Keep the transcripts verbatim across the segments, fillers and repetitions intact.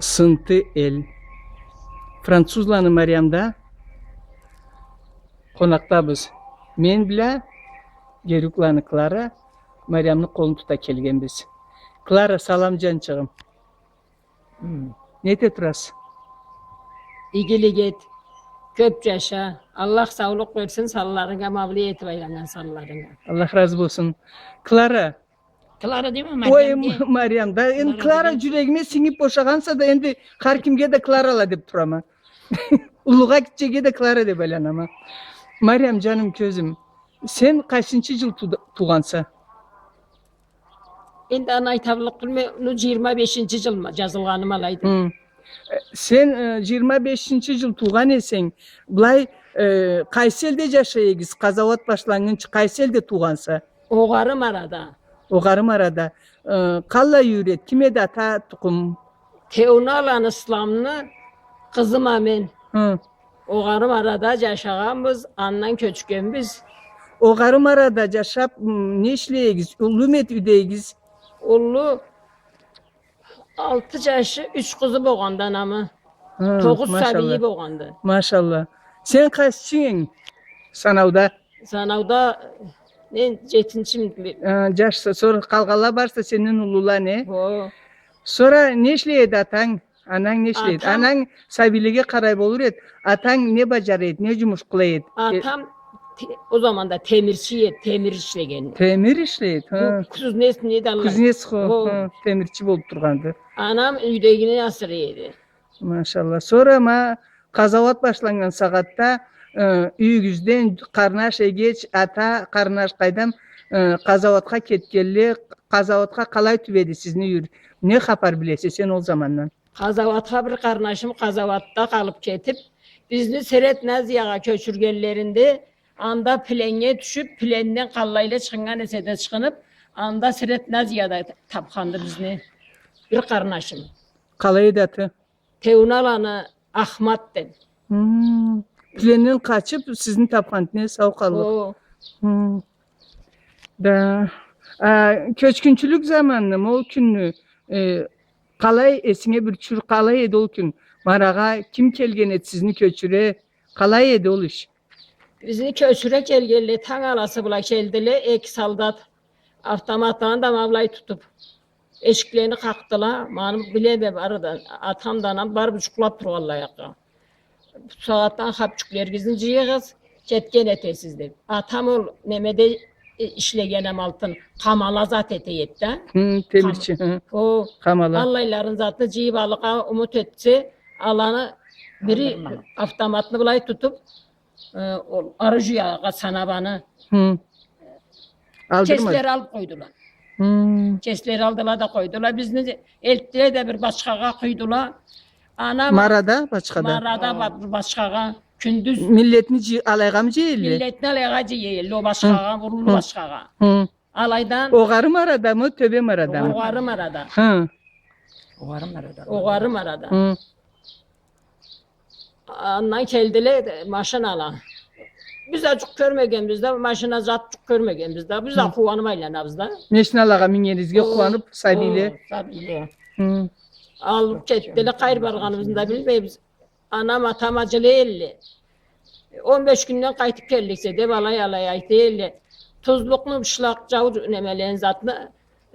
Сынты эл. Французланы Мариамда къонакъдабыз. Мен бла Герукланы Клара Мариамны къолун тута келгенбиз. Клара, салам, джанчыгъым. Хм. Не эте тураса? Игилик эт. Кёп джаша. Аллах саулукъ берсин санларынга, ма былай этип айланнган санларынга. Аллах разы болсун. Клара. Клара дейме, ой, Мариам дей. Мариам да. Энди Клара Клара дейме. Джюрегиме сингиб бошагъанса да, энди хар кимге да Кларала деб турама. Уллугъа, гитчеге да Клара деб айланама. Мариам, джаным, кёзюм, сен къайсынчы джыл ту-, туугъанса? Энди аны айталлыкъ тюлме, ну, джыйырма бешинчи джыл ма-, джазылгъаны ма алайды. Хы. Э, сен, э, джыйырма бешинчи джыл туугъан эсенг, былай, э, къайсы элде джашай эдигиз, къазауат башланнгынчы, къайсы элде туугъанса? Огъары Марада. Огъары Марада. Э, къаллай юйюр эди, ким эди ата тукъум? Теуналаны Исламны къызыма мен. Хы. Огъары Марада джашагъанбыз, андан кёчгенбиз. Огъары Марада джашаб, м, не ишлей эдигиз? Уллуму эди юйдегигиз? Уллу, алты джашы, юч къызы болгъанды анамы. Хы, тогъуз сабийи болгъанды. Машалла. Сен къайсынчы эдинг санауда? Санауда мен джетинчиме. Хы, джашса, сора къалгъанла барысы да сенден уллула, не? Хо. Сора не ишлей эди атанг? Ананг не ишлей эди? Атам... Ананг сабийлеге къарай болур эди. Атанг не баджара эди? Не джумуш къыла эди? Атам те-, ол заманда темирчи эди, темир ишлеген. Темир ишлей эди, хы. Бу кузнец не да алай. Кузнец, хо, хо, хо, темирчи болуб тургъанды. Анам юйдегини асырай эди. Машалла. Сора ма къазауат башланнган сагъатда, э, юйюгюзден къарнаш, эгеч, ата, къарнаш, къайдам, э, къазауатха кетгенле, къазауатха къалай тюбеди сизни юйюр? Не хапар билесе сен ол замандан? Къазауатха бир къарнашым къазауатда къалыб кетиб, бизни Средней Азиягъа кёчюргенлеринде, анда пленнге тюшюб, пленнден къаллайла чыгъыннган эсе да чыгъыныб, анда Средней Азияда табханды бизни бир къарнашым. Къалай эди аты? Теуналаны Ахмат деб. Хм. Пленнден къачыб, сизни табханды, не, сау къаллыкъ. О. Хм. Да. А, кёчгюнчюлюк заманны, ол кюнню, э, къалай эсинге бир тюшюр, къалай эди ол кюн? Марагъа ким келген эди сизни кёчюре? Къалай эди ол иш? Бизни кёчюре келгенле, танг аласы бла келдиле, эки солдат автоматланы да ма былай тутуб, эшиклени къакъдыла. Мени билеме, бары да, атам да, анам бары джукълаб тургъанла аякъгъа. Бусагъатдан хапчюклеригизни джыйыгъыз, кетген этесиз, деб. Атам ол немеде, э, ишлеген амалтын, къамала зат эте эди да. Хы, темирчи, хы. О, къамала. Аллайларын затны джыйыб алыргъа умут этсе, аланы бири автоматны былай тутуб, э, ол оружиягъа санаб аны. Хы. Алдырмады. Кеслери алыб къойдула. Хы. Кеслери алдыла да къойдула. Бизни элтдиле да бир бачхагъа къуйдула. Ана Марада бачхада? Марада ба-, бир бачхагъа. Кюндюз. Миллетни джый-, алайгъамы джыйылды? Миллетни алайгъа джыйылды, ол бачхагъа, хы, урулу бачхагъа. Хы. Алайдан. Огъары Марадамы, Тёбе Марадамы? Огъары Марада. Хы. Огъары Марада. Огъары Марада. Хы. Андан келдиле, машинала. Биз да джукъ кёрмегенбиз да, машина зат джукъ кёрмегенбиз да. Биз да къууаныб айланабыз да. Машиналагъа мингенигизге къууаныб, сабийле. О, сабийле. Хы. Алыб кетдиле, къайры баргъаныбызны да билмейбиз. Анам, атам аджылай элле. Он беш кюнден къайтыб келликсе деб, алай-алай айта элле. Тузлукъну, бышлакъ, джау немелени затны,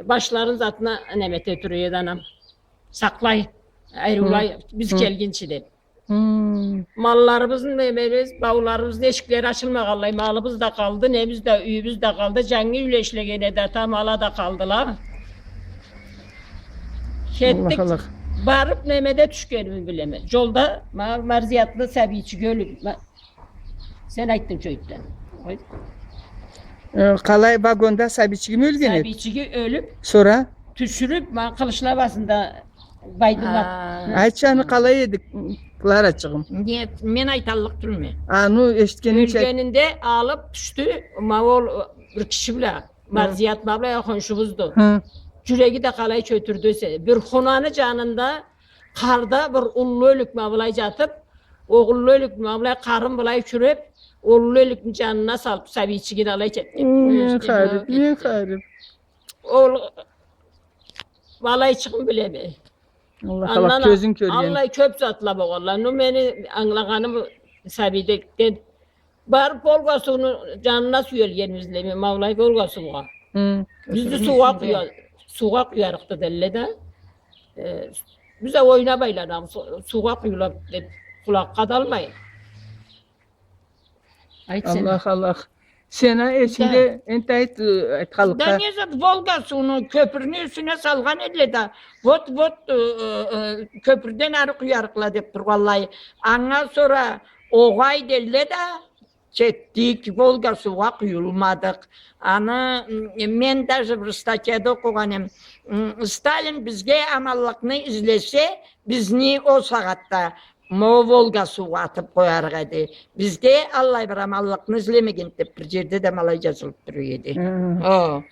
башларын затны неме эте тура эди анам. Сакълай, айрыулай, биз келгинчи деб. Хы. Малларыбызны, немебиз, бауларыбызны эшиклери ачылмагъанлай, малыбыз да къалды, немиз да, юйюбюз да къалды. Джангы юйле ишлеген эди атам, ала да къалдыла. Кетдик. Аллах, Аллах. Барыб немеде тюшгеними билеме. Джолда ма-, Марзиятлы сабийчиги ёлюб, ма-, сен айтдынг чойддан. Къой. Э, къалай, вагонда сабийчигими ёлген эди? Сабийчиги ёлюб. Сора? Тюшюрюб, ма, Къылычлы Абасында Байдымат. Ха. Айтчы, аны къалай эди, Кларачыгъым? Нет, мен айталлыкъ тюлме. А, ну, эшитгенимча айт. Ёлгенинде алыб тюшдю, ма ол, э, бир киши бла, Марзият ма бла, э, хоншубузду. Хы. Джюреги да къалай кётюрдю эсе. Бир хунаны джанында къарда бир уллу ёлюк ма былай джатыб, огъуллу ёлюк ма былай къарын былай кюреб, уллу ёлюкню джанына салыб, сабийчигин алай кетген. Мен харип, мен харип. Ол ма алайчыгъын билеме. Аллах, Аллах, кёзюн кёрген. Аллай кёп затла болгъанла. Ну, мени ангылагъаным сабийден барып Волга сууну жанына сюелгенибизле, мен ма алай Волга суугъа. Хы. Бизни суугъа къуя-, суугъа къуярыкъды делле да. Э, биз а ойнап айланабыз, су-, суугъа къуюла деп къулакъгъа да алмай. Айт сен. Аллах, Аллах. Сени эсингде энтда айт, э, айтханлыкъгъа. Да не зат, Волга сууну кёпюрню юсюне салгъан эдиле да. Вот, вот, э, э, э, кёпюрден ары къуярыкъла деп тургъанлай. Анга сора огъай делле да, кетдик, Волга суугъа къуюлмадыкъ. Аны, м, мен даже бир статьяда окъугъан эм. М, Сталин бизге аманлыкъны излесе, бизни ол сагъатда ма Волга суугъа атып къоярыкъ эди. Бизге аллай бир аманлыкъны излемегенди деп бир жерде да ма алай жазылып тура эди. Хы. О.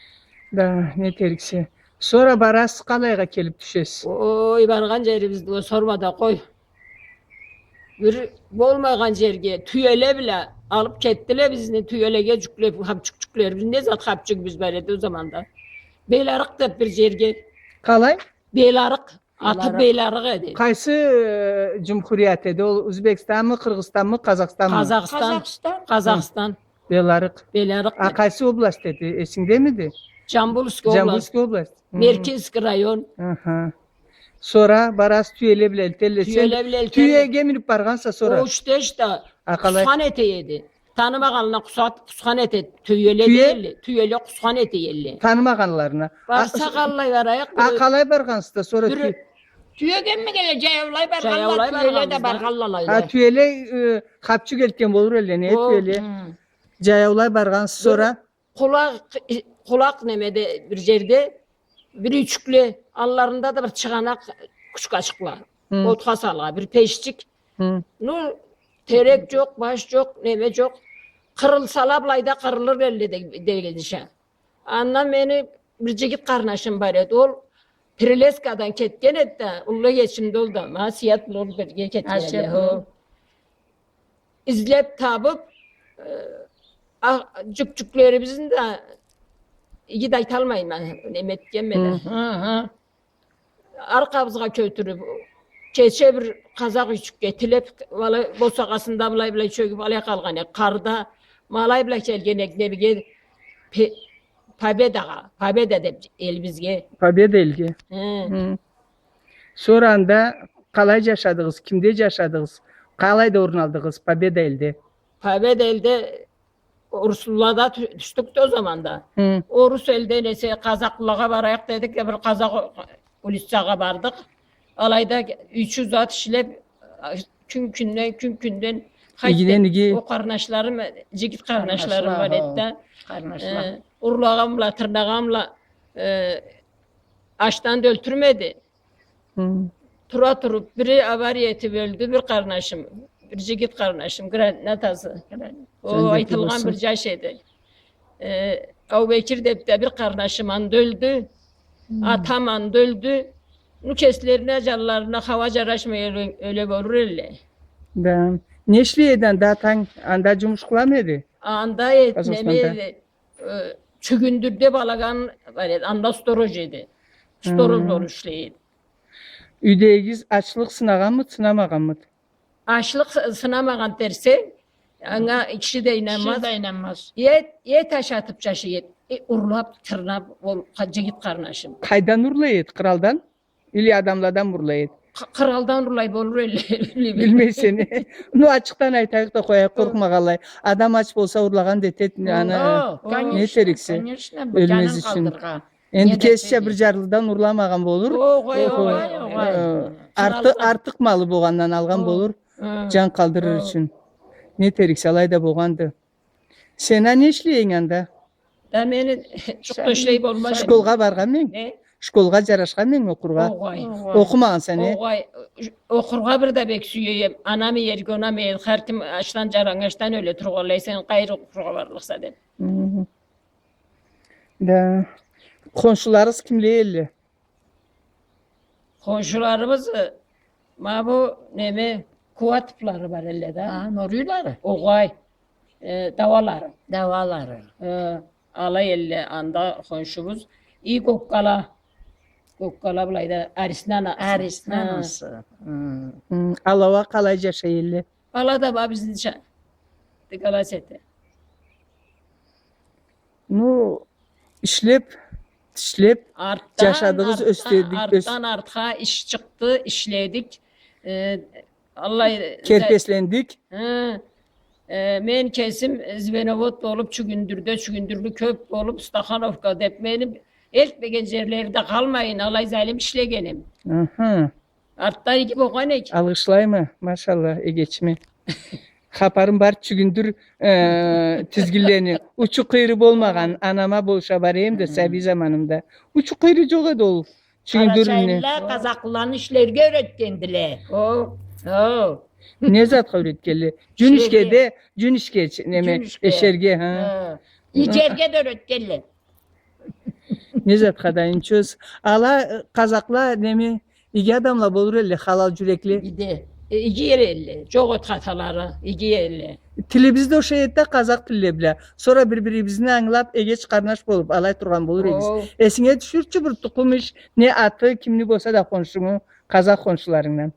Да, не этериксе. Сора барасыз, къалайгъа келип тюшесиз? Ой, баргъан жерибизни сорма да къой. Бир болмагъан жерге тюеле бла алып кетдиле бизни, тюелеге жюклеп, хапчюкчюклерибизни, не зат хапчюгюбюз бар эди ол заманда. Беларыкъ деп бир жерге. Къалай? Беларыкъ. Аты Беларыкъ эди. Къайсы, э, жумхурият эди ол? Узбекстанмы, Къыргъызстанмы, Къазахстанмы? Къазахстан. Къазахстан. Къазахстан. Беларыкъ. Беларыкъ. А къайсы область эди? Эсингдемиди? Жамбулский область. Жамбулский область. Хы. Меркинский район. Аха. Сора барасыз, тюеле бла элтелле. Тюеле бла элтелле. Тюеге минип баргъанса сора? О уште да. А къалай? Къусхан эте эди. Танымагъанла къуса-, къусхан эте, тюеле дейле, тюеле къусхан эте эдиле. Танымагъанларына. Барсакъ аллай барайыкъ. А къалай баргъансыз да сора? Тюеге минип келе, жаяулай баргъанла, тюеле да баргъанла алайда. А тюеле, э, хапчюк элтген болур элле, не тюеле? Жаяулай баргъансыз сора? Къулакъ, къулакъ немеде бир жерде бир юйчюкле, алларында да бир чыгъанакъ кучкачыкъла. Хы. Отха салгъа бир пешчик. Хы. Ну, терек жокъ, баш жокъ, неме жокъ. Къырылсала, былайда къырылыр элле де-, дегенча. Андан мени бир жигит къарнашым бар эди. Ол Прилескадан кетген эди да, уллу эгечимди ол да. Ма Сият бла ол бирге кетген эди. Хы. Излеп табып, э, а, жюкчюклерибизни да, иги да айталмайма, неме этгенме да. Хы, хы. Аркъабызгъа кётюрюп, кече бир къазакъ юйчюкге тилеп, былай босагъасында былай-былай чёгюп, алай къалгъан эдик. Къарда, ма алай бла келген эдик, немеге, Пе-, Победагъа, Победа деп элибизге. Победа элге. Хы. Хы. Сора анда къалай жашадыгъыз, кимде жашадыгъыз, къалайда орун алдыгъыз Победа элде? Победа элде орусла да тю-, тюшдюк да ол заманда. Хы. Орус элден эсе къазакълагъа барайыкъ дедик, бир къазакъ улицагъа бардыкъ. Алайда юйчю зат ишлеп, кюн-кюнден, кюн-кюнден къайтдыкъ. Игиден иги. Ол къарнашларым, жигит къарнашларым бар эди да. Къарнашла. Э, урлагъанла, тырнагъанла, э, ачдан да ёлтюрмеди. Хы. Тура туруп, бири авария этип ёлдю, бир къарнашым, бир жигит къарнашым, гранатасы. Ол айтылгъан бир жаш эди. Э, Аубекир деп да бир къарнашым анда ёлдю, атам анда ёлдю. Ну, кеслерине, жанларына хауа жарашмай ёле, ёле болур элле. Да. Не ишлей эди анда атанг? Анда жумуш къыламы эди? Анда эди, неме эди, э, Чюгюндюрде балаган бар эди, анда сторож эди. Сторож болуп ишлей эди. Юйдегигиз ачлыкъ сынагъанмыды, сынамагъанмыды? Ачлыкъ сы-, сынамагъан дерсе, анга киши да ийнанмаз. Киши да ийнанмаз. Эт, эт ашатып жашай эди. Э, урлап, тырнап, ол къа-, жигит къарнашым. Къайдан урлай эди, къыралдан? Или адамладан урлай эди? Къы-, къыралдан урлай болур элле, билмейме. Билмейсе не. Ну, ачыкъдан айтайыкъ да къояйыкъ, къоркъмагъанлай. Адам ач болса, урлагъан да этеди, аны, не этериксе, ёлмез ючюн. Энди кесича бир жарлыдан урламагъан болур. Огъай, огъай, огъай. Э, арты-, артыкъ малы болгъандан алгъан болур, жан къалдырыр ючюн. Не этериксе, алай да болгъанды. Сен а не ишлей эдинг анда? Да мени жукъ да ишлей болмаз. Школгъа баргъанмы эдинг? Не? Школгъа жарашханмы эдинг окъургъа? Огъай. Окъумагъанса не? Огъай. Окъургъа бир да бек сюе эдим. Анам иерге, онам иерге, хар ким ачдан, жаланнгачдан ёле тургъанлай, сен къайры окъургъа барлыкъса деп. Хы. Да. Хоншуларыгъыз кимле элле? Хоншуларыбыз, э, ма бу, неме, Куватовлары бар элле да. А, Нурийлары? Огъай. Э, Давалары. Давалары. Э, алай элле анда хоншубуз. И Гоккала. Оккала былайда арислан асы. Арислан асы. Хы. Хы, ала уа къалай джашай элле? Ала да ба бизнича. Дыгалас эте. Ну, ишлеп, тишлеп, артдан, джашадыгъыз, артдан, ёсдюрдюк, ёс- артдан артха иш чыкъды, ишледик. Э, Аллай, э, керпеслендик. Хы. Э, мен кесим звеновод болуп, Чюгюндюрде, Чюгюндюрлю кёп болуп, Стахановка деп, мени элтмеген джерлери да къалмайын, алай залим ишлегеним. Аха. Артда иги болгъан эк. Алгъышлайма, машалла, эгечиме. Хапарым бар Чюгюндюр, э, тизгинлени. Учу-къыйыры болмагъан, анама болуша бара эдим да, сабий заманымда. Учу-къыйыры джокъ эди ол. Чюгюндюрню. Къарачайлыла къазакълыланы ишлерге юретгендиле. О, о. Не затха юретгенле? Джюн ишге да, джюн ишге, неме, эшерге, ха. Хы. Иджерге да юретгенле. Не затха да, ничего. Ала, э, къазакъла, неме, иги адамла болур элле, халал джюрекле. Иги да. Э, иги элле. Джокъ эди хаталары, иги элле. Тилибиз да ушай эди да, къазакъ тилле бла. Сора бир-бирибизни ангылап, эгеч-къарнаш болуп, алай тургъан болур эдик. О. Эсинге тюшюрчю бир тукъум иш, не аты, кимни болса да хоншунгу, къазакъ хоншуларынгдан.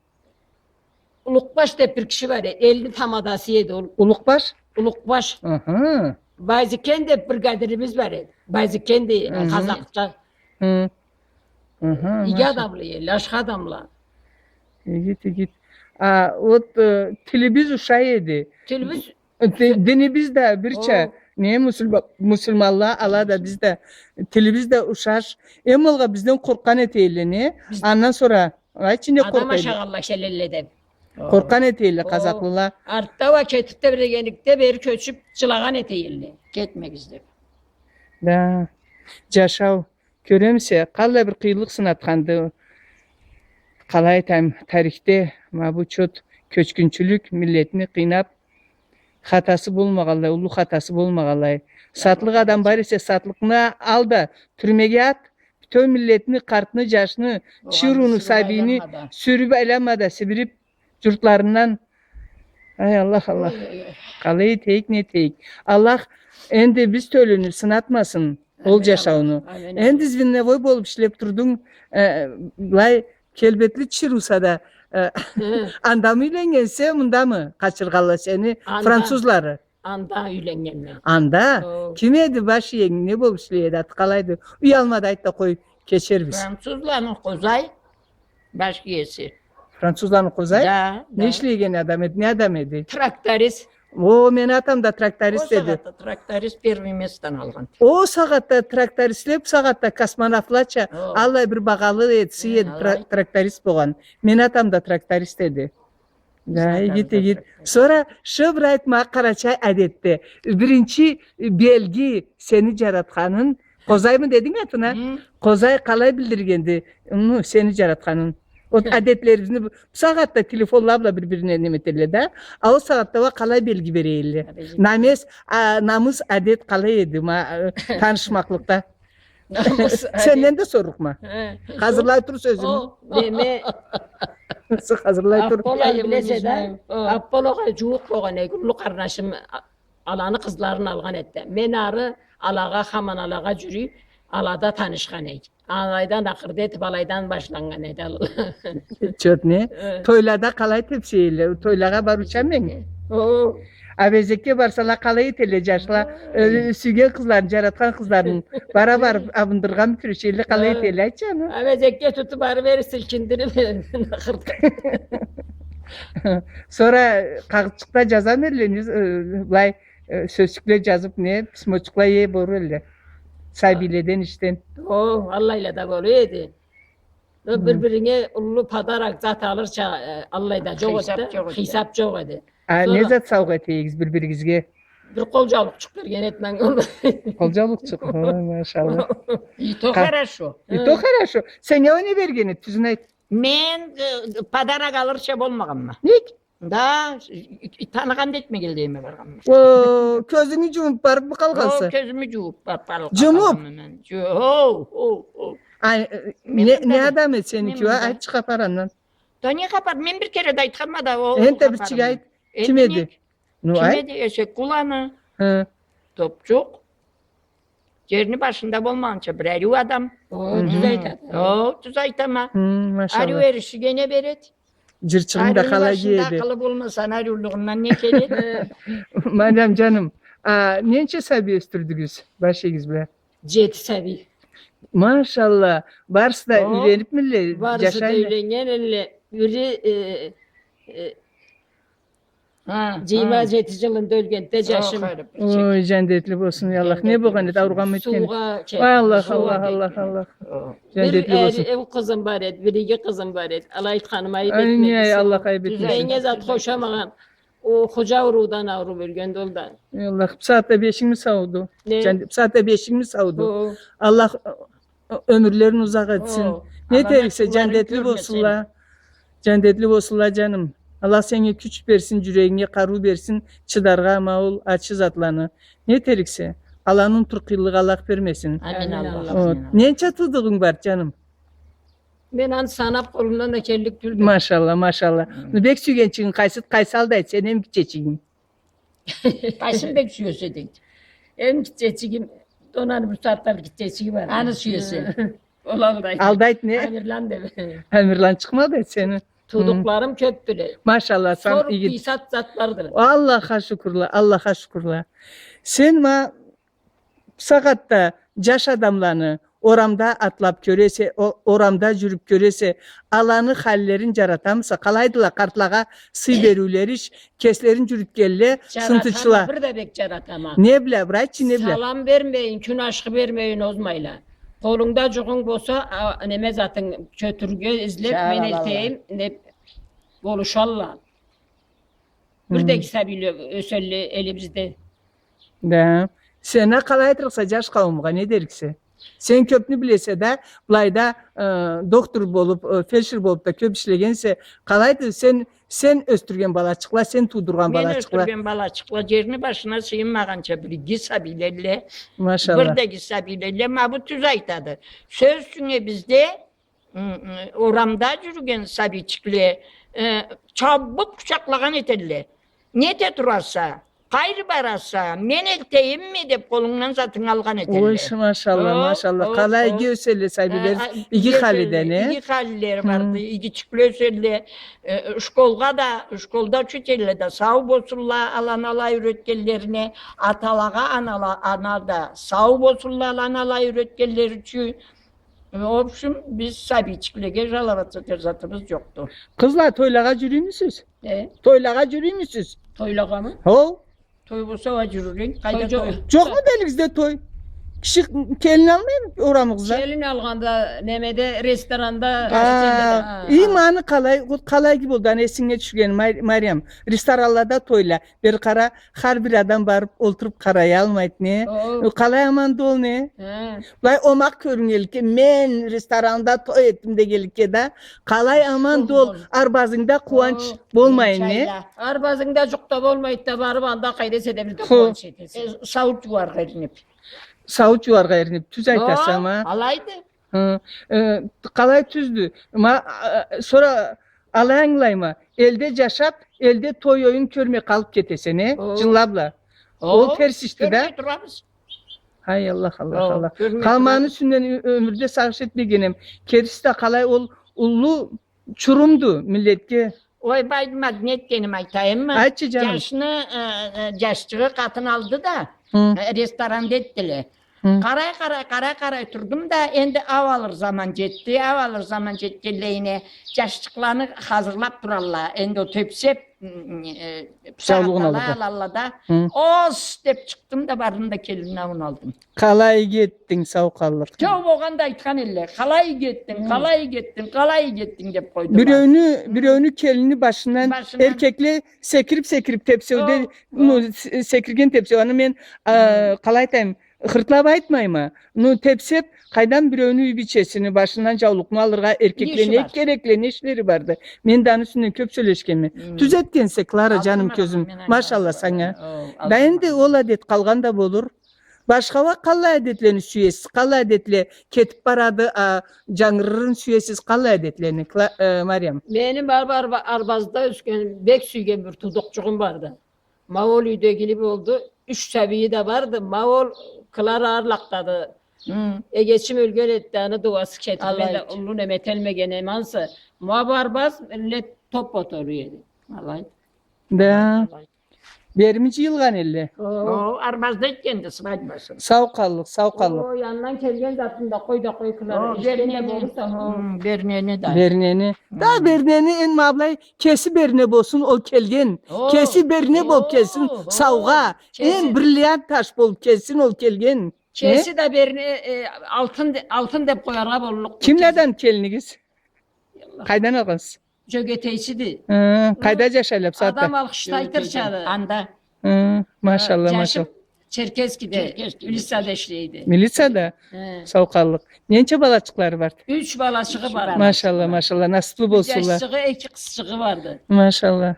Улукъбаш деп бир киши бар эди, элни тамадасы эди ол. Улукъбаш? Улукъбаш. Аха. Байзекен деп бир къадирибиз бар эди. Байзекен да къазакъча. Хы. Аха, иги адамла элле, ашхы адамла. Игит, игит. А, вот, э, тилибиз ушай эди. Тилибиз Ди-, динибиз да бирча. О. Не, мусулма-, мусулманла, ала да, биз да, тилибиз да ушаш. Эм алгъа бизден къоркъгъан эте элле, не? Биз- Андан сора, айтчы, не къоркъа эди? Адам ашагъанла келелле деп. О. Къоркъгъан эте элле къазакълыла. Артда уа кетип тебрегенликде бери кёчюп, джылагъан эте элле. Кетмегиз деп. Да, джашау. Кёремисе, къаллай бир къыйынлыкъ сынатханды. Къалай айтайым, тарихде, ма бу чот кёчгюнчюлюк миллетни къыйнап, хатасы болмагъанлай, уллу хатасы болмагъанлай. Сатлыкъ адам бар эсе, сатлыкъны ал да, тюрмеге ат, бютеу миллетни, къартны, джашны, чырыуну, сабийни сюрюп айланма да, сибирип, джуртларындан. Ай, Аллах, Аллах. Ой, ой, ой. Къалай этейик, не этейик? Аллах энди биз тёлюню сынатмасын, ол джашауну. Амин, Аллах. Амин, амин. Энди звеновой болуп ишлеп турдунг, э, былай келбетли тиширыуса да, э, андамы юйленнгенсе, мындамы къачыргъанла сени французлары? Анда юйленнгенме. Анда? О. Ким эди баш иенг, не болуп ишлей эди, аты къалайды? Уялма да айт да къой, кечербиз. Французланы Къозай баш иеси. Французланы Къозай? Да, да. Не ишлеген адам эди, не адам эди? Тракторист. О, мени атам да тракторист эди. О сагъатда тракторист первый местону алгъан. О сагъатда трактористле, бу сагъатда космонавтлача, о, аллай бир багъалы эди, сый эди, тра-, тракторист болгъан. Мени атам да тракторист эди. Да, игит, игит. Сора шыбыр айтма, къарачай адетде биринчи белги сени джаратханын, Къозаймы дединг атына? Хы. Къозай къалай билдиргенди, ну, сени джаратханын? Ол адетлерибизни бу, бу сагъатда телефонла бла бир-бирине неме этелле да. А ол сагъатда уа къалай белги бере элле? Намес, а, намыс, адет къалай эди, ма, э, танышмакълыкъда? Намыс, адет. Сенден да сорлукъма. Хы. Хазырлай тур сёзюнгю. О, неме. Хазырлай тур. Апполаны билесе да, о, Аппол огъай джууукъ болгъан эди, уллу къарнашым, а, аланы къызларын алгъан эди. Мен ары алагъа, хаман алагъа джюрюй, алада танышхан эдик. Алайдан акъырда этип, алайдан башланнган эди ал. Чётне? Э. Тойлада къалай тепсей элле? Тойлагъа барыучанмы эдинг? О. Абезекге барсала къалай этелле джашла? Э, сюйген къызларын, джаратхан къызларын бара барып абындыргъанмы кюрешелле, къалай этелле, айтчы аны? Абезекге тутуп, ары-бери силкиндирип, акъырда. Сора къагъытчыкъда джазамы элле, не, э, былай, э, сёзчюкле джазып, не, письмочукъла ие болур элле. Сабийледен, ишден. О, аллайла да болур эди. Хы. Бир-биринге уллу подарок зат алырча, э, аллай да джокъ эди да. Хисап джокъ эди. Хисап джокъ эди. А не зат саугъа эте эдигиз бир-биригизге? Бир къол джаулукъчукъ берген этмеге болмай. Къол джаулукъчукъ. Ой, машалла. И то хорошо. И то хорошо. Сеннге не берген эди, тюзюн айт. Мен, э, подарок алырча болмагъанма. Нек? Да, таныгъан да этмегенлей эдим баргъанма. О, кёзюнгю джумуп барыпмы къалгъанса? О, кёзюмю джумуп барып къалгъанма мен. Джумуп? О, о, о. Ай, э, не, не адам эди сеники уа? Айтчы хапар андан. Да не хапар? Мен бир кере да айтханма да, о хапарымы. Энтда бирчик айт. Ким эди? Ну, айт. Ким эди? Эшек къуланы. Хы. Топчукъ. Джерни башында болмагъанча бир ариу адам. О, тюз айтады. О, тюз айтама. Хы, машалла. Ариу эришиге не береди? Джырчыгъынг да къалай киеди? Ариуну башында акъылы болмаса, ариулугъундан не келеди? Марьям джаным, а, ненча сабий ёсдюрдюгюз башыгъыз бла? Джети сабий. Машалла. Барысы да юйленипмиле, джашайла? Барысы да юйленнгенле. Бири, э, э, джыйырма джети джылында ёлгенди да джашым. Ой, джандетли болсун, я Аллах. Не болгъан эди, ауругъанмы этген эди? Суугъа кетди. Ой, Аллах, Аллах, Аллах, Аллах. Джандетли болсун. Бир, э, юч къызым бар эди, бир иги къызым бар эди. Алай айтханыма айып этмегиз. Ай, не, Аллах айып этмесин. Меннге зат къошамагъан. О, худжа ауруудан ауруп ёлгенди ол да. Эй Аллах, бусагъатда бешигими сауду? Не? Джан-, бусагъатда бешигими сауду? О. Аллах, о, ёмюрлерин узакъ этсин. О, не этериксе, джандетли болсунла. Джандетли болсунла, джаным. Аллах сеннге кюч берсин, джюрегинге къарыу берсин, чыдаргъа ма ол ачы затланы. Не этериксе, аланы унутур къыйынлыкъ Аллах бермесин. Амин, Аллах. Амин, Аллах. Ненча туудугъунг бар, джаным? Мен аны санап, къолумдан да келлик тюлдю. Машалла, машалла. Хы. Бек сюйгенчигинг къайсы, къайсы алдайды, сен эм гитчечигинг? Къайсын бек сюесе дейди. Эм гитчечигим, Донаны бусагъатда гитчечиги бар. Аны сюесе. Ол алдайды. Алдайды не? Амирлан деп. Амирлан чыкъмады сени. Туудукъларым кёпдюле. Машалла, сан игит. Сору, пийсат затлардыла. Аллахха шукурла, Аллахха шукурла. Сен ма Бусагъатда джаш адамланы орамда атлап кёресе, о-, орамда джюрюп кёресе, аланы халлерин джаратамыса, къалайдыла къартлагъа сый бериулериш, кеслерин джюрютгенле, сынтычыла. Джаратама, бир да бек джаратама. Не бла, братчы, не бла? Салам бермейин, кюн ашхы бермейин озмайла. Къолунгда джугъунг болса, а, неме затынг, кётюрюрге излеп, мен элтейим, деп болушалла. Бир да иги сабийле ёселле элибизде. Да. Сен а къалай айтырыкъса, джаш къауумгъа не дериксе? Сен кёпню билесе да, былайда, э, доктор болуп, э, фельдшер болуп да кёп ишлегенсе, къалайды сен, сен ёсдюрген балачыкъла, сен туудургъан балачыкъла? Мен ёсдюрген балачыкъла, джерни башына сыйынмагъанча бир иги сабийлелле. Машалла. Бир да иги сабийлелле, ма бу тюз айтады. Сёз ючюн, э, бизде М, м, орамда джюрюген сабийчикле, э, чабып къучакълагъан этелле. Не эте тураса, къайры бараса, мен элтейимми деп къолунгдан затынгы алгъан этелле. Ой, ш-, машалла, о, машалла. О, къалай иги ёселле сабийле, э, а, иги халиде, не? Иги халилери барды, игичикле ёселле. Э, школгъа да, школда учительле да сау болсунла, аланы алай юретгенлерине, аталагъа анала-, ана да сау болсунла, аланы алай юретгенлери ючюн. В общем, биз сабийчиклеге жаловаться этер затыбыз джокъду. Къызла, тойлагъа джюрюймюсюз? Э? Тойлагъа джюрюймюсюз? Тойлагъамы? Хо. Той болса, уа джюрюр эдик. Къайда той? Джокъмуду элигизде той? Киши келин алмаймы орамыгъызда? Келин алгъанда, немеде, ресторанда, а, ма аны къалай, къалай иги болду, аны эсинге тюшюрген, Мар-, Мариям. Ресторанлада тойла. Бир къара, хар бир адам барып олтуруп къараялмайды, не? О. Къалай аман да ол, не? Хы. Былай омакъ кёрюннгенликге, мен ресторанда той этдим дегенликге да, къалай аман да ол, арбазынгда къууанч болмайын, не? Арбазынгда джукъ да болмайды да, барып анда къайда эсе да бир да къууанч этесе. Э, сауут джууаргъа эринип. Сауут джууаргъа эринип, тюз айтаса, ма. Алайды. Хы, э, къалай тюздю? Ма, э, сора алай ангылайма, элде джашап, элде той-оюн кёрмей къалып кетесе, не? О. Джылла бла. О, ол терс ишди да. Кёрмей турабыз. Ай, Аллах, Аллах, Аллах. Къалмагъаны юсюнден ё-, ёмюрде сагъыш этмегенем. Кериси да къалай ол уллу чурумду миллетге. Ой, бай, ма не этгеним айтайыммы? Айтчы, джаным. Джашны, э, э, джашчыгъы къатын алды да, хы, э, ресторанда этдиле. Хы. Къарай, къарай, къарай, къарай турдум да, энди ау алыр заман джетди, ау алыр заман джетгенлейине, джашчыкъланы хазырлап туралла, энди ол тепсеп, м, э, бусагъатда алалла да. Хы. Ос деп чыкъдым да, бардым да келинни ауун алдым. Къалай иги этдинг, сау къаллыкъ. Джау болгъанда айтхан элле, къалай иги этдинг, хы, къалай иги этдинг, къалай иги этдинг деп къойдум. Биреуню, биреуню келинини башындан, башындан эркекле секирип-секирип тепсеуде, о, ну, о, с-, секирген тепсеу. Аны мен, а, хы, къалай айтайым, хыртлап айтмайма. Ну, тепсеп, къайдам, биреуню юй бийчесини башындан джаулукъну алыргъа эркекле не керекле, не ишлери барды? Мен да аны юсюнден кёп сёлешгенме. Хы. Тюз этгенсе, Клара, джаным, кёзюм. Машалла санга. Да энди ол адет къалгъан да болур. Башха уа къаллай адетлени сюесиз, къаллай адетле кетип барады, а, джангырырын сюесиз, къаллай адетлени, Кла-, э, Мариям? Мени бар, бар, бар, арбазда ёсген, бек сюйген бир туудукъчугъум барды. Ма ол юйдегили болду. Юч сабийи да барды. Ма ол Клара арлакъдады. Эгечим ёлген этди, аны дууасы кетип, мен да уллу неме эталмагъан эм ансы. Ма бу арбаз, миллет топ-топ олтура эди. Алай. Да. Алай. Берими джыйылгъан элле? О, арбазда этгенди свадьбасын. Сау къаллыкъ, сау къаллыкъ. О, янындан келген затын да къой да къой, Клара. О, бернени. Бернени да. Бернени. Да, бернени, энди ма былай, кеси берне болсун, ол келген. О, кеси берне болуп келсин, саугъа. Кеси. Энди бриллиант таш болуп келсин, ол келген. Кеси да берне, э, алтын де-, алтын деп къояргъа боллукъду. Кимледен келинигиз? Къайдан алгъансыз? Джёгетейчиди. Хы, къайда джашайла бусагъатда? Адам алгъышда айтырчады. Анда. Хы, машалла, машалла. Джашым Черкесскеде, милицияда ишлейди. Милицияда? Хы. Сау къаллыкъ. Ненча балачыкълары барды? Юч балачыгъы барды. Машалла, машалла. Насыплы болсунла. Бир джашчыгъы, эки къызчыгъы барды. Машалла.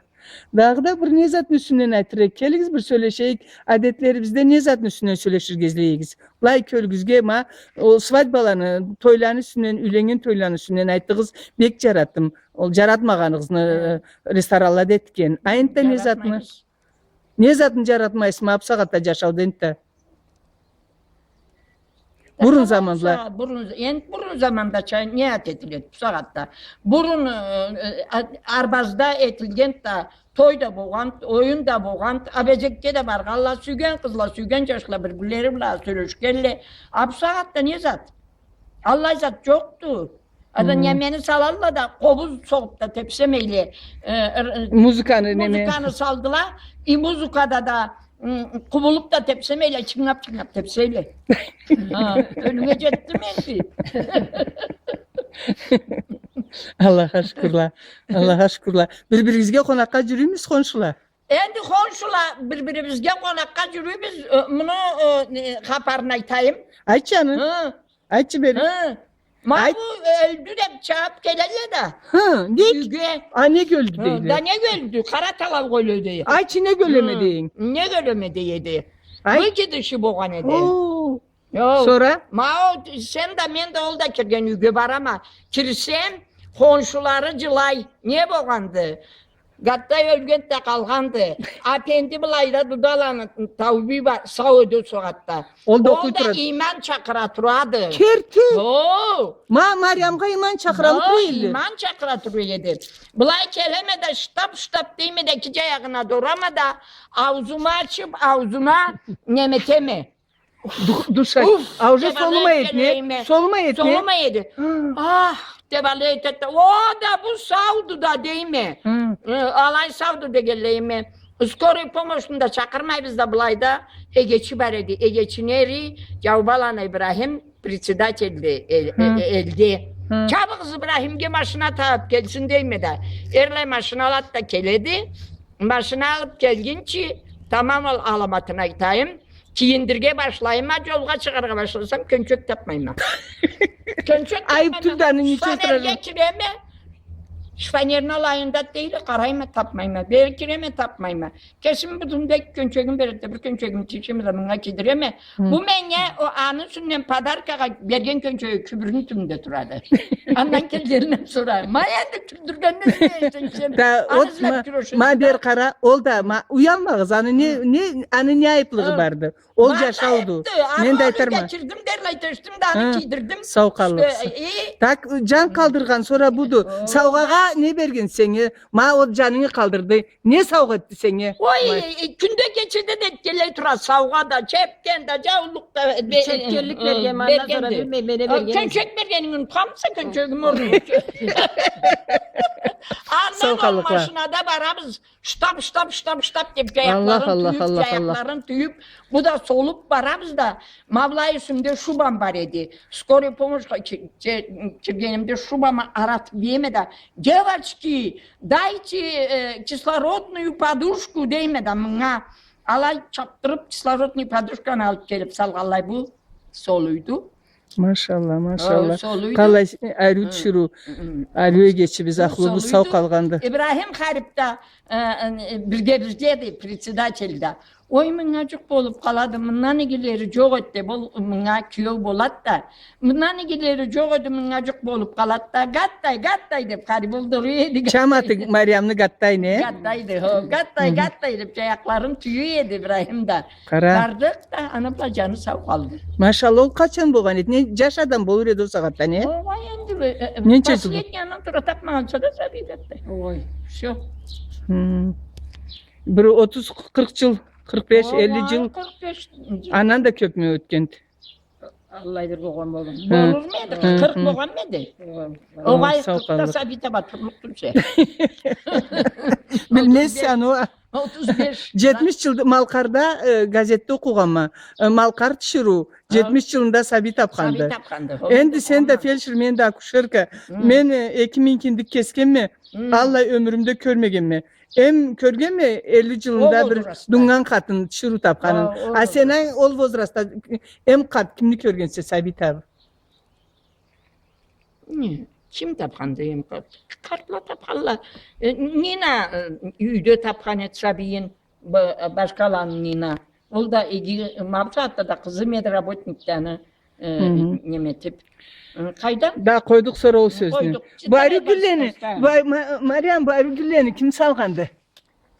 Дагъыда бир не затны юсюнден айтыр эдик? Келигиз, бир сёлешейик. Адетлерибизде не затны юсюнден сёлеширге излейсиз? Былай кёлюгюзге, ма, ол свадьбаланы, тойланы юсюнден, юйленнген тойланы юсюнден айтыгъыз. Бек джаратдым. Ол джаратмагъаныгъызны, э, ресторанлада этген. А энтда не затны? Не затны джаратмайсыз, ма, бусагъатда джашауда энтда? Бурун заманда. Бурун, энди бурун замандача не зат этиледи бусагъатда? Бурун, э, э, а-, арбазда этилгенди да, той да болгъанды, оюн да болгъанды, абезекге да баргъанла, сюйген къызла, сюйген джашла бир-бирлери бла сёлешгенле. А бусагъатда не зат? Аллай зат джокъду. Анда немени салалла да, къобуз согъуп да тепсемейле. Э, р-, музыканы неме? Музыканы салдыла. И музыкада да, м, къубулуп да тепсемейле, чынгап-чынгап тепсейле. Ха, ёлюнге джетдим энди. Аллахха шукурла. Аллахха шукурла. Бир-биригизге къонакъгъа джюрюймюсюз, хоншула? Энди хоншула, бир-бирибизге къонакъгъа джюрюйбюз. Э, муну, э, не, хапарын айтайым. Айт, джаным. Хы. Айтчы бери. Хы. Ма бу ёлдю деп чабып келелле да. Хы, нек? Юйге. А, нек ёлдю дейле? Да нек ёлдю? Къара талау къойлу эди. Айтчы, нек ёлеме дейин? Нек ёлеме дей эди? Ай. Выкидыши болгъан эди. О. Сора? Ма ол, сен да, мен да, ол да кирген юйге барама. Кирсем, хоншулары джылай. Не болгъанды? Гаттай ёлгенди да къалгъанды. Апенди былайда Дудаланы таубий бар, сау эди ол сагъатда. Ол да окъуй турады. Иман чакъыра турады. Керти. О. Ма Мариямгъа иман чакъыра турады. Иман чакъыра турады. Былай келеме да, штап-штап дейме да, эки джаягъына да урама да, аузуму ачып, аузума неме этеме. Душ, душ. Уф, а уже солумай эди, не? Солумай эди, не? Солумай эди. Хы. Ах, деп алай этеди да, о да бу сауду да дейме. Хы. Э, алай сауду дегенлейме. Скорый помощьну да чакъырмайбыз да, былайда эгечи бар эди. Эгечини эри Джаубаланы Ибрахим, председательди эл-, э, э, элде. Хы. Чабыгъыз, Ибрахимге машина табып келсин дейме да. Эрлай машина алады да келеди. Машина алып келгинчи, тамам, ол аламатын айтайым. Кийиндирге башлайма, джолгъа чыгъаргъа башласам, кёнчек тапмайма. Кёнчек тапмайма. Айып тюлдю, аны нечик этирме? Шифонерге киреме. Шифонерни алайым да дейле, къарайма, тапмайма. Бери киреме, тапмайма. Кесими бутумда эки кёнчегим бар эди, бир кёнчегими тишеме да, мынга кийдиреме. Хы. Бу меннге, о, аны юсюнден подаркагъа берген кёнчеги кюбюрню тюбюнде турады. Андан келгенинден сора, ма энди тюрдюргенде не эсенг сен? Да, аны вот излеп ма-, кюрешесиз да. Ма бери къара, ол да, ма, уялмагъыз, аны не, не, аны не айыплыгъы барды? Ол джашауду. Мен да айтырма. Кирдим, дерлай тешдим да, аны кийдирдим. Сау къаллыкъсыз. Так, джан къалдыргъан сора буду. Саугъагъа не берген сеннге? Ма ол джанынгы къалдырды. Не саугъа этди сеннге? Ой, кюнде кечеде да этгенлей турады, саугъа да, чепкен да, джаулукъ да, чепкенлик берген, андан сора билмейме не берген. Кёнчек бергенинги унутханмыса, кёнчегими орнуна. Андан ол машинада барабыз, штап, штап, штап, штап деп, джаякъларын тюйюп, бу да солуп барабыз да, ма былай юсюмде шубам бар эди. Скорый помощьха ки-, ки-, киргенимде шубамы аратып ийеме да, девочки, дайте, э, кислородную подушку дейме да мынга. Алай чапдырып, кислородный подушканы алып келип салгъанлай, бу солуйду. Машалла, машалла. О, солуйду. Къалай, ариу тиширыу. Ариу эгечибиз, ахлубуз сау къалгъанды. Ибрахим харип да, э, э, бирге, бирге эди, председатель да. Ой, мынга джукъ болуб къалады, мындан игилери джокъ эди, бу мынга киеу болад да. Мындан игилери джокъ эди, мынга джукъ болуб къалад да, гаттай, гаттай деб, къариб олдурур эди. Чам аты Мариямны гаттай, не? Гаттайды, хо, гаттай, гаттай деб, джаякъларын тюе эди Ибрахим да. Къара. Бардыкъ да, аны бла джаны сау къалды. Машалла, ол къачан болгъан эди? Не, джаш адам болур эди ол сагъатда, не? Огъай, энди бу, э, э, ненча джыл? Последний андан тура табмагъанса да сабий гаттай. Огъай, всё. Хм. Бир отуз, къыркъ джыл, къыркъ беш, элли джыл. Огъай, къыркъ беш джыл. Андан да кёбмю ётгенди? Аллай бир болгъан болур. Хы. Болурму эди? Хы, къыркъ хы. Болгъанмы эди? Огъай. Огъай, сау къыркъда къалды. Сабий таба турлукъ тюлсе. Билмезсе, отуз беш. Аны. Отуз беш. Джетмиш джылда Малкъарда, э, газетде окъугъанма. Э, Малкъар тиширыу, хы, джетмиш джылында сабий табханды. Сабий табханды. Энди сен да фельдшер, мен да акушерка. Хы. Мен, э, эки минг киндик кесгенме. Хы. Аллай ёмюрюмде кёрмегенме. Эм кёргенме, элли джылында бир дуннган къатын тиширыу табханын. Ол возрастда. Хо, ол возрастда. А сен ол возрастда эм къарт кимни кёргенсе, сабий табыб? Не, ким табханды эм къарт? Къартла табханла. Э, Нина, э, юйде табхан эди сабийин, ба-, башхаланы Нина. Ол да иги, ма бусагъатда да къызы медработникди аны, э, неме этиб. Э, къайда? Да къойдукъ сора ол сёзню. Къойдукъ. Бу ариу гюллени, Ма-, Мариям, бу ариу гюллени ким салгъанды?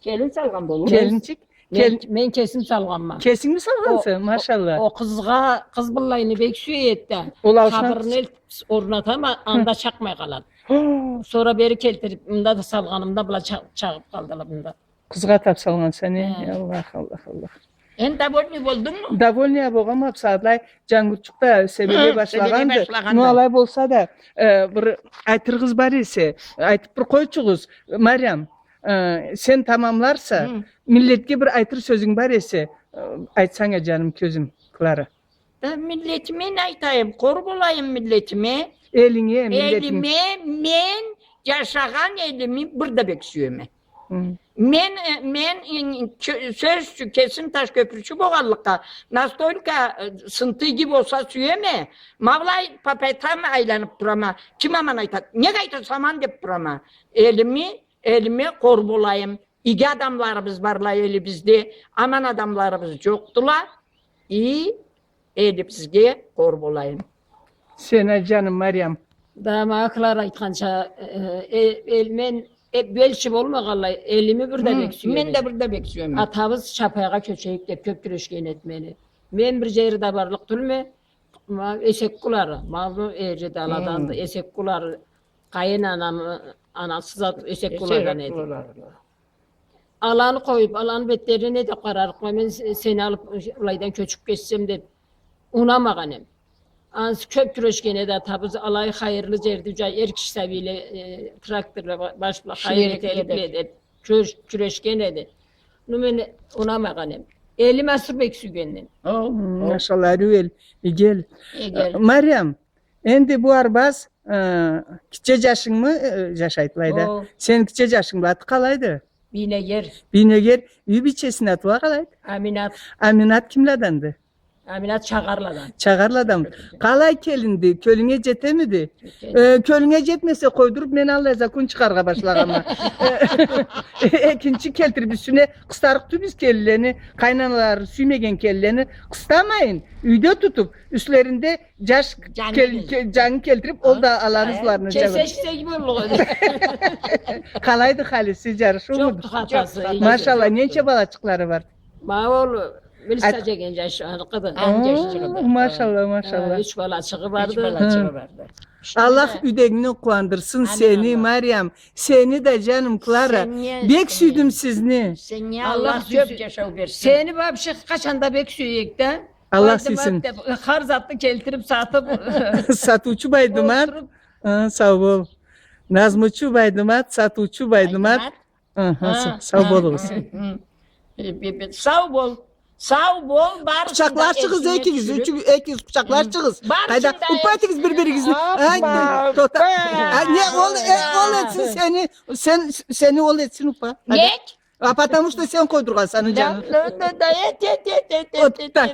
Келин салгъан болур. Келинчик? Мен, мен кесим салгъанма. Кесингми салгъанса? О, о, машалла. О къызгъа, къыз быллайны бек сюе эди да. Ол аушан къабырын элтиб орнатама, анда чакъмай къалады. Хо. Сора бери келтириб, мында да салгъанымда была ча-, чагъыб къалдыла мында. Къызгъа таб салгъанса, не? Хы. Аллах, Аллах, Аллах. Энди довольный болдунгму? Довольный а болгъанма, бусагъатлай джангурчукъ да себелей башлагъанды. Хы, себелей башлагъанды. Но алай болса да, э, бир айтырыгъыз бар эсе, айтыб бир къойчугъуз, Мариям, э, сен тамамларса, хы, миллетге бир айтыр сёзюнг бар эсе, э, айтсанг а, джаным, кёзюм, Клара. Да миллетиме не айтайым, къор болайым миллетиме. Элинге, миллетинге. Элиме, мен джашагъан элими бир да бек сюеме. Хы. Мен, э, мен, э, кё-, сёз ючюн, кесим Ташкёпюрчю болгъанлыкъгъа, настолько, э, сынты иги болса сюеме, ма былай по пятам айланыб турама. Ким аман айтад? Нек айтаса аман деб турама. Элими, элиме къор болайым. Иги адамларыбыз барла элибизде, аман адамларыбыз джокъдула. И элибизге къор болайым. Сен а, джаным, Мариям. Да, ма Клара айтханча, э, э, эл-, мен, э, белчи болмагъанлай, элими бир да бек сюеме. Мен да бир да бек сюеме. Атабыз Чапайгъа кёчейик деб кёб кюрешген эди мени. Мен бир джери да барлыкъ тюлме, ма Эсеккулары, ма бу эри да аладанды, Эсеккулары, къайын анамы анасы зат Эсеккуладан эди. Эсеккулары. Аланы къоюб, аланы бетлерине не деб къарарыкъма, мен се-, сени алыб, былайдан кёчюб кетсем деб, унамагъан эм. Ансы кёб кюрешген эди атабыз, алай хайырлы джерде, джай, эр киши сабийле, э, тракторла ба-, баш бла хайыр этерикле деб, кюреш-, кюрешген эди. Ну, мен унамагъан эм. Элим асыры бек сюйгенден. О, машалла, ариу эл, иги эл. Иги эл. Мариям, Энди бу арбаз, э, гитче джашынгмы, э, джашайды былайда? О. Сени гитче джашынг бла аты къалайды? Бийнегер. Бийнегер. Юй бийчесини аты уа къалайды? Аминат. Аминат кимладанды? Аминат Чагъарладан. Чагъарладан. Кёлюнге. Къалай келинди? Кёлюнге джетемиди? Джетеди. Э, кёлюнге джетмесе, къойдуруб, мен аллай закон чыгъарыргъа башлагъанма. Э, экинчи келтириб юсюне къыстарыкъ тюлбюз келинлени, къайнаналары сюймеген келинлени къыстамайын, юйде тутуб, юслеринде Джаш джангы кел-, кел-, джангы келтириб, ол да аланы ызларына джабыр. Кесешсек боллукъ эди. Къалайды халиси, джарышыумуду? Джокъду хатасы. Машалла, ненча балачыкълары бар? Ма ол Мелиса деген джаш, аныкъыды. О, машалла, машалла. Ха, юч балачыгъы барды. Юч балачыгъы барды. Аллах юйдегингни къууандырсын сени, Мариям. Сени да, джаным, Клара. Бек сюйдюм сизни. Сени Аллах кёб джашау берсин. Сени вообще къачан да бек сюйдюк да. Аллах сюйсюн. Хар затны келтириб, сатыб. Сатыучу Байдымат. Олтуруб. Ха, сау бол. Назмучу Байдымат, сатыучу Байдымат. Байдымат. Аха, сау болугъуз. Сау бол. Сау бол, барысын да эсинге тюшюрюб. Къучакълашыгъыз экигиз, ючю-, экигиз къучакълашыгъыз. Къайда, упа этигиз бир-биригизни. Ай, тота. Ай, не, ол, э, ол этсин сени, сен, сени ол этсин упа. Нек? А потому что сен къойдургъанса аны джанын. Да, да, да, да, эт, эт, эт. Вот так.